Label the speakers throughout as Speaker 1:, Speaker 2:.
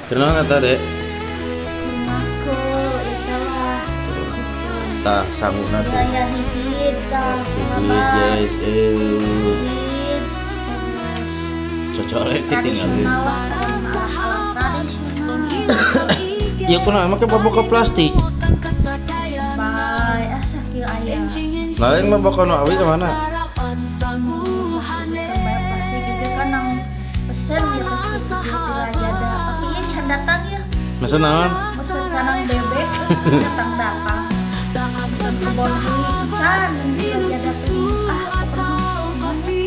Speaker 1: Kenal eta, Dek?
Speaker 2: Aku eta lah.
Speaker 1: Tah, sanguna tuh.
Speaker 2: Aya hibid tah.
Speaker 1: Hibid, guys.
Speaker 2: Hibid.
Speaker 1: Cocorek ditinggalin.
Speaker 2: Tradisional lah, pokoknya alat tradisional.
Speaker 1: Ya kunaon make boboka plastik?
Speaker 2: Bye, asa kieu aya.
Speaker 1: Lain mah boka nu awi kemana?
Speaker 2: Pasti gitu kan nang pesen gitu pasti Rajada. Tapi ieu can datang ya.
Speaker 1: Mesen naon?
Speaker 2: Pesen kanang bebek datang datang. Pesen kebon hui can di Rajada teh. Ah, pokoknya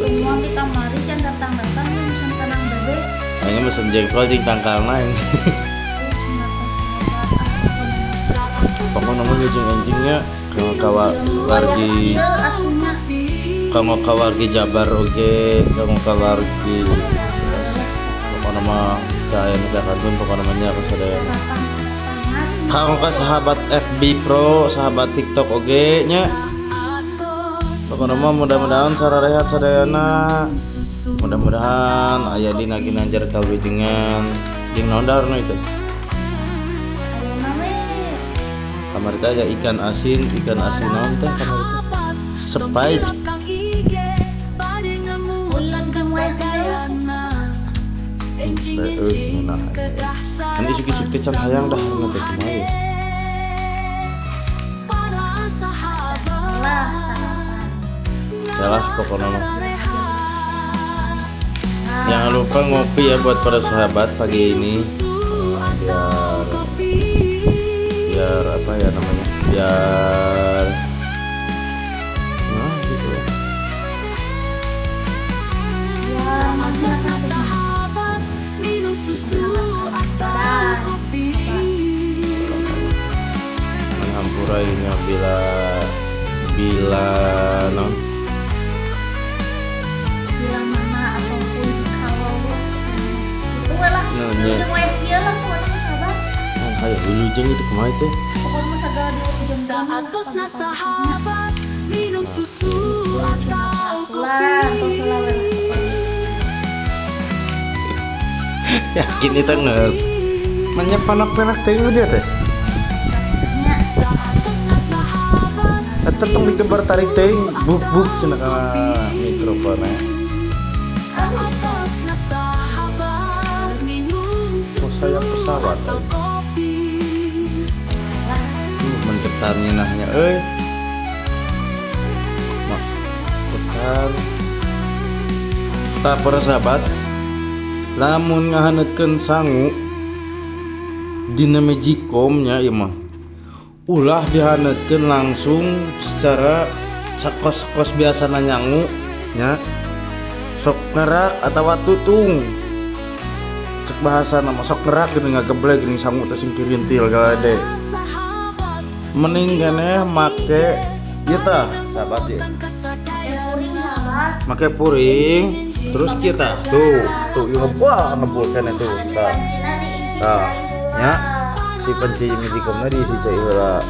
Speaker 2: semua di kamari can datang datang ya pesen kanang bebek.
Speaker 1: Aing mesen jengkol jeung tangkalna aing.
Speaker 2: Tuh can datang sahabat. Ah, pokoknya.
Speaker 1: Pokokna mah jeung anjingnya kanggo ka wargi,
Speaker 2: Ieu atunya.
Speaker 1: kanggo ka wargi Jabar oge, kanggo ka wargi, pokokna mah teu aya nu kantun, pokokna mah nya kasadayana.
Speaker 2: Datang datang.
Speaker 1: Kanggo ka sahabat FB Pro, sahabat TikTok oge nya. Pokokna mah mudah-mudahan sararehat sadayana. Mudah-mudahan aya dina ginanjar kawilujengan. Jeung naon daharna itu?
Speaker 2: Ayeuna we.
Speaker 1: Kamari teh aya ikan asin naon teh kamari teh? Sprite.
Speaker 2: Uing jeung wayah kieu.
Speaker 1: Heeh, nah. Kan isuk-isuk teh can hayang daharna teh kumaha ya?
Speaker 2: Lah sarapan.
Speaker 1: Yalah, pokoknya mah. Jangan lupa ngopi ya buat para sahabat pagi ini. Biar biar apa ya namanya? Biar nah gitu ya.
Speaker 2: Ya, mana dan
Speaker 1: Menghampura ini bila bila no
Speaker 2: bila mana ataupun jikalau itu we lah.
Speaker 1: Nah, nya.
Speaker 2: Jeung wayah kieu lah pokoknya mah, sahabat.
Speaker 1: Oh, kayak wilujeng itu kumaha itu?
Speaker 2: Pokoknya mah sagala diujung.
Speaker 3: Saatosna sahabat minum susu atau
Speaker 2: Lah,
Speaker 3: kopi.
Speaker 2: tos heula we lah pokoknya.
Speaker 1: Yakin itu nges. Manya panak-panak teh dia teh.
Speaker 2: Nya.
Speaker 3: Saatosna sahabat
Speaker 1: Eta tong digebar tarik teh buk buk cenah kana mikrofonnya.
Speaker 3: Saatosna sahabat minum
Speaker 1: Oh,
Speaker 3: susu
Speaker 1: saya pesawat.
Speaker 3: atau kopi.
Speaker 1: Mencetarnya nahnya euy. Mak ketar. Tah, para sahabat, lamun ngahaneutkeun sangu dina magicom nya ieu mah ulah dihaneutkeun langsung secara sakos-kos biasana nyangu nya, sok ngerak atawa tutung, cek bahasa nama sok ngerak geuning, ngageblek geuning sangu teh sing kirintil galede.
Speaker 3: Sahabat
Speaker 1: Mending keneh make ieu tah, sahabat ya.
Speaker 2: Puring, sahabat.
Speaker 1: Make puring terus kita tuh tuh ieu, wah, ngebul keneh tuh tah.
Speaker 2: Pancina diisi
Speaker 1: Tah,
Speaker 2: cai heula.
Speaker 1: Ya, si panci magicomnya diisi cai heula.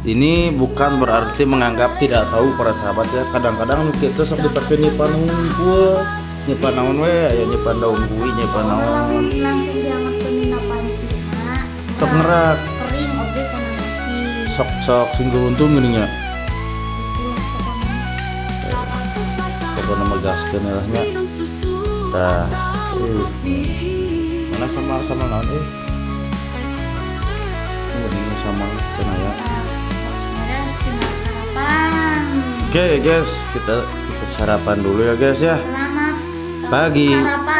Speaker 1: Ini bukan berarti menganggap tidak tahu, para sahabat ya. Kadang-kadang nu kitu sok dipake nyipan hungkul, nyipan naon we, aya nyipan daun bui, nyipan naon.
Speaker 2: Lamun langsung diangetkeun dina pancina.
Speaker 1: Sok ngerak.
Speaker 2: Kering oge kana nasi.
Speaker 1: Sok sok sing geruntung geuning nya.
Speaker 2: Itulah pokoknya.
Speaker 1: Pokoknya mah gaskeun lah nya. Tah. Mana sama sama naon euy? Oh, ini sama cenah ya.
Speaker 2: Nah, beres, tinggal sarapan.
Speaker 1: Oke guys, kita kita sarapan dulu ya, guys ya.
Speaker 2: Selamat
Speaker 1: Pagi.
Speaker 2: sarapan.